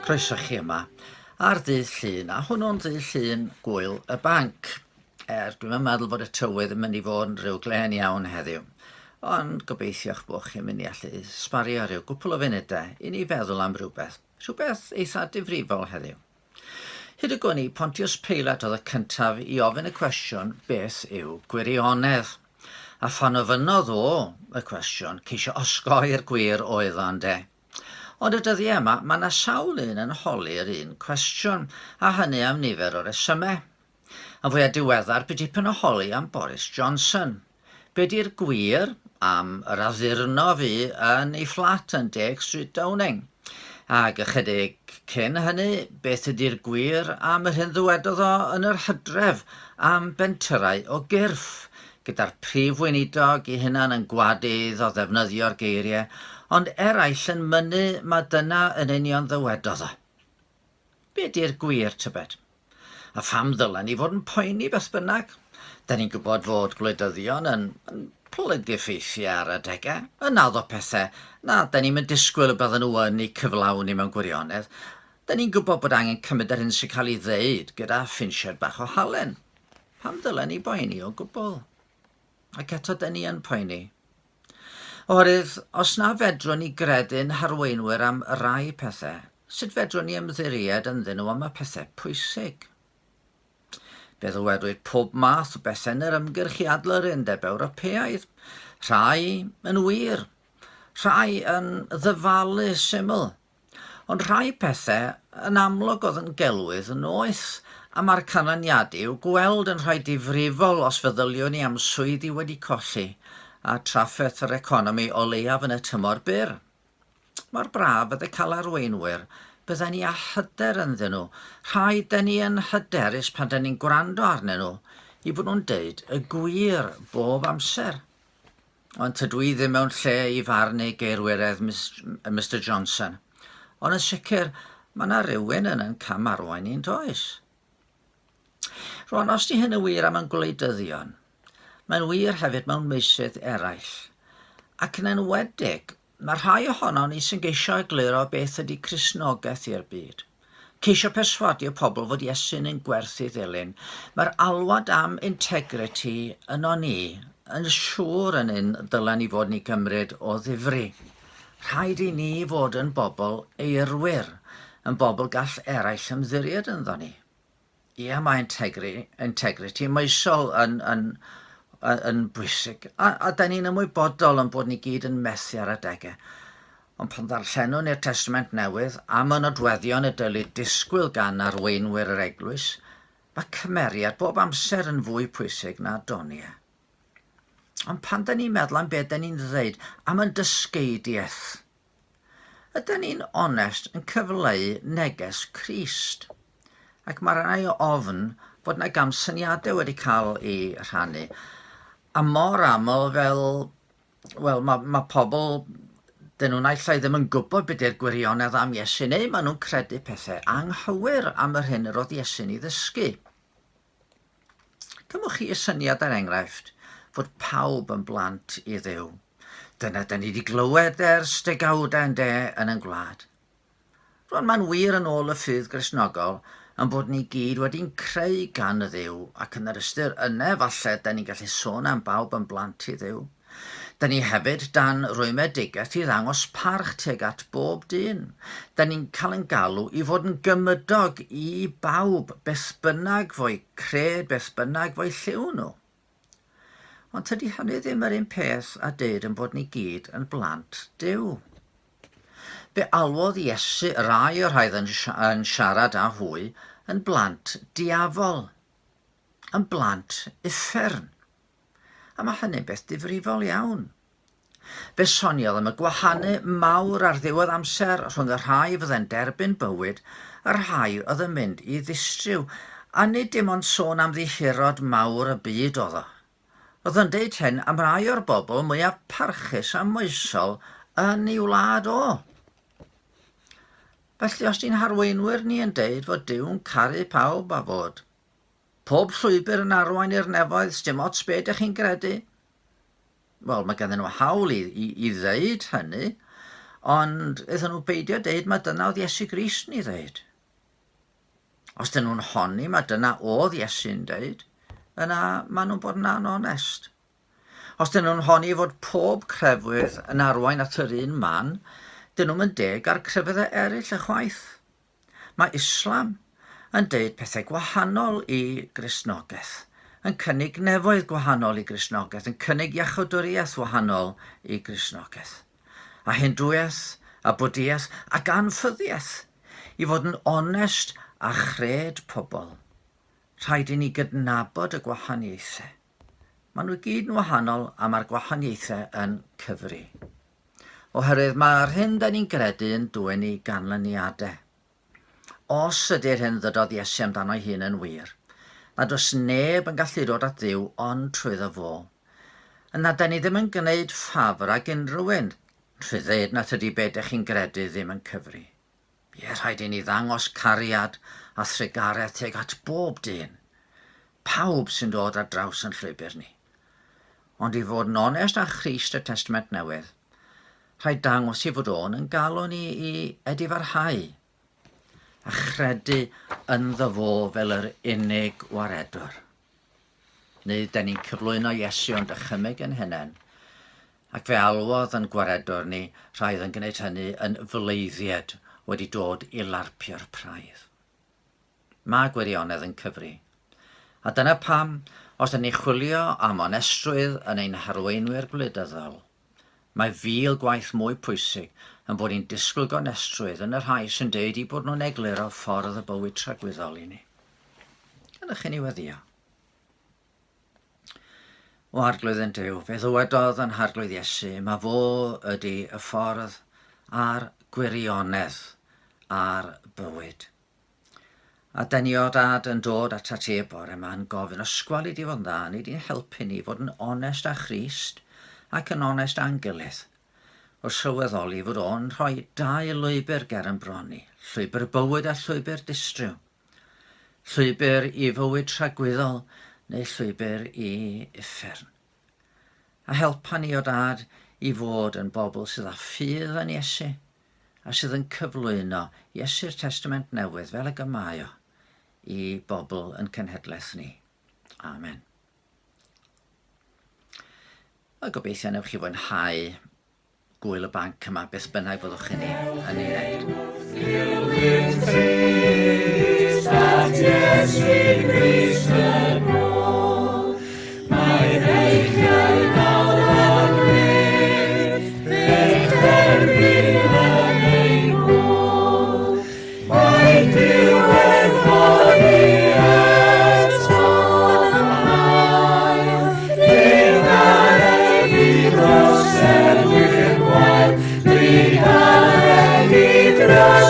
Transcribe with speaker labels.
Speaker 1: Croeso chi yma ar ddydd Llun, a hwnnw'n ddydd Llun Gwyl y Banc. Er, dwi'm yn meddwl bod y tywydd yn mynd i fod yn rhyw glên iawn heddiw, ond gobeithio'ch bod chi'n mynd i allu sbario rhyw gwpl o funudau i ni feddwl am rhywbeth, rhywbeth eitha difrifol heddiw. Hyd y gwn i, Pontius Peilat oedd y cyntaf i ofyn y cwestiwn beth yw gwirionedd? A phan ofynnodd o y cwestiwn, ceisio osgoi'r gwir oedd o ynde? Ond y dyddiau yma, mae yna sawl un yn holi'r un cwestiwn, a hynny am nifer o resymau. Yn fwyaf diweddar, bu dipyn o holi am Boris Johnson. Be di'r gwir am yr addurno fu yn ei fflat yn Deg Stryd Downing? Ac ychydig cyn hynny, beth ydi'r gwir am yr hyn ddywedodd o yn yr hydref am bentyrrau o gyrff, gyda'r prif weinidog ei hunan yn gwadu iddo ddefnyddio'r geiriau, ond eraill yn mynnu ma dyna yn union ddywedodd o. Be di'r gwir, tybed? A pham ddylen ni fod yn poeni beth bynnag? Da ni'n gwybod fod gwleidyddion yn, yn plygu ffeithiau ar adegau, yn addo pethau na da ni'm yn disgwyl y bydden nhw yn eu cyflawni mewn gwirionedd. Da ni'n gwybod bod angen cymryd yr hyn sy'n cael ei ddeud gyda phinsied bach o halen. Pam ddylen ni boeni o gwbl? Ac eto dyn ni yn poeni. Oherwydd, os na fedrwn ni gredu'n harweinwyr am rai pethau, sut fedrwn ni ymddiried ynddyn nhw am y pethau pwysig? Fe ddywedwyd pob math o bethau yn yr ymgyrch i adl yr Undeb Ewropeaidd, rhai yn wir, rhai yn ddyfalu syml. Ond rhai pethe yn amlwg oedd yn gelwydd yn noeth, a mae'r canlyniadau i'w gweld yn rhai difrifol os feddyliwn ni am swyddi wedi colli a trafferth yr economi o leiaf yn y tymor byr. Mor braf fydde cael arweinwyr bydden ni â hyder ynddyn nhw, rhai 'den ni yn hyderus pan 'den ni'n gwrando arnyn nhw, eu bod nhw'n deud y gwir bob amser. Ond tydw i ddim mewn lle i farnu geirwiredd Mister Johnson. Ond yn sicr, mae yna rywun yn yn cam-arwain ni, yn does? Rwan, os di hyn yn wir am yn gwleidyddion, mae'n wir hefyd mewn meysydd eraill. Ac yn enwedig, Mae rhai ohonon ni sy'n geisio egluro beth ydy Cristnogaeth i'r byd. Ceisio perswadio pobl fod Iesu'n un gwerth ei ddilyn. Mae'r alwad am integrity yno ni yn siŵr yn un ddylen ni fod ni gymryd o ddifri. Rhaid i ni fod yn bobl eirwir, yn bobl gall eraill ymddiried ynddo ni. Ie, mae integri, integrity moesol yn, yn, yn bwysig, a, a da ni'n ymwybodol yn bod ni gyd yn methu ar adegau. Ond pan ddarllenwn ni'r Testament Newydd am y nodweddion y dylid disgwyl gan arweinwyr yr eglwys, mae cymeriad bob amser yn fwy pwysig na doniau. Ond pan da ni'n meddwl am beth da ni'n ddeud am yn dysgeidiaeth, Ydan ni'n onest yn cyfleu neges Crist? Ac mae rhai o ofn fod 'na gamsyniadau wedi cael eu rhannu. A mor aml fel, wel, mae, mae pobl, dyn nhw naill ai ddim yn gwybod beth yw'r gwirionedd am Iesu, neu maen nhw'n credu pethau anghywir am yr hyn yr oedd Iesu'n ei ddysgu. Cymwch chi y syniad er enghraifft fod pawb yn blant i Dduw. Dyna da ni wedi glywed ers degawdau yn de yn ein gwlad. Rwan mae'n wir yn ôl y ffydd Gristnogol yn bod ni gyd wedi'n creu gan y Dduw ac yn yr ystyr yne falle da ni'n gallu sôn am bawb yn blant i Dduw. Da ni hefyd dan rwymedigaeth i ddangos parch tuag at bob dyn. Da ni'n cael ein galw i fod yn gymydog i bawb, beth bynnag fo'u cred, beth bynnag fo'u lliw nhw. Ond tydi hynny ddim yr un peth a deud yn bod ni gyd yn blant Duw. Fe alwodd Iesu rai o'r rhai oedd yn, yn siarad â hwy yn blant diafol, yn blant uffern. A mae hynny'n beth difrifol iawn. Fe soniodd am y gwahanu mawr ar ddiwedd amser rhwng y rhai fydde'n derbyn bywyd a'r rhai oedd yn mynd i ddistryw, a nid dim ond sôn am ddihirod mawr y byd oedd o. Roedd o'n deud hyn am rai o'r bobl mwyaf parchus a moesol yn ei wlad o. Felly os di'n harweinwyr ni yn deud fod Duw'n caru pawb a fod Pob llwybr yn arwain i'r nefoedd, sdim ots be dych chi'n gredu. Wel, mae ganddyn nhw hawl i, i, i ddeud hynny, Ond iddyn nhw beidio deud mae dyna oedd Iesu Grist yn ei ddeud. Os dyn nhw'n honni mae dyna oedd Iesu'n deud, yna maen nhw'n bod yn anonest. Os dyn nhw'n honni fod pob crefydd yn arwain at yr un man, dyn nhw'm yn deg ar crefyddau eraill ychwaith. Mae Islam yn deud pethau gwahanol i Gristnogaeth, yn cynnig nefoedd gwahanol i Gristnogaeth, yn cynnig iachawdwriaeth wahanol i Gristnogaeth. A Hindŵiaeth, a Bwdiaeth, ac anffyddiaeth. I fod yn onest â chred pobl, rhaid i ni gydnabod y gwahaniaethau. Maen nhw i gyd yn wahanol a mae'r gwahaniaethau yn cyfri. Oherwydd mae'r hyn da ni'n gredu yn dwyn i ganlyniadau. Os ydy'r hyn ddydodd Iesu amdano'i hun yn wir, nad oes neb yn gallu dod at Dduw ond trwyddo fo, yna da ni ddim yn gwneud ffafr ag unrhyw un trwy ddeud na tydi be dych chi'n gredu ddim yn cyfri. Ie, rhaid i ni ddangos cariad a thrugaredd tuag at bob dyn, pawb sy'n dod ar draws yn llwybr ni. Ond i fod yn onest â Christ y Testament Newydd, rhaid dangos i fod o'n yn galw ni i edifarhau a chredu ynddo fo fel yr unig waredwr. Neu den ni'n cyflwyno Iesu o'n dychymyg yn hunain, ac fe alwodd yn gwaredwr ni rhai oedd yn gwneud hynny yn fleiddied wedi dod i larpio'r praidd. Mae gwirionedd yn cyfri. A dyna pam, os ydyn ni'n chwilio am onestrwydd yn ein harweinwyr gwleidyddol, mae fil gwaith mwy pwysig yn bod ni'n disgwyl gonestrwydd yn y rhai sy'n deud eu bod nhw'n egluro ffordd y bywyd tragwyddol i ni. Gadewch i ni weddïo. O Arglwydd yn Duw, fe ddywedodd yn Harglwydd Iesu, mae fo ydy y ffordd a'r gwirionedd a'r bywyd. A da ni o dad yn dod atat ti y bore yma yn gofyn, os gweli di fod yn dda, ni di'n helpu ni fod yn onest â Christ ac yn onest â'n gilydd. Wrth sylweddoli fod o'n rhoi dau lwybr ger yn bron ni, llwybr bywyd a llwybr distryw. Llwybr i fywyd tragwyddol neu llwybr i uffern. A helpa ni o dad i fod yn bobl sydd â ffydd yn Iesu, a sydd yn cyflwyno Iesu'r Testament Newydd fel ag y mae o i bobl yn cenhedlaeth ni. Amen. A gobeithio newch chi fwynhau gwyl y banc yma, beth bynnag fyddwch chi'n ei, yn ei wneud. At Iesu Grist yn ôl, mae eich nawr ar Eich derbyn yn ein gôl, mae Duw efo ni eto ymlaen. Drugaredd i droseddwyr gwael, drugaredd i droseddwyr.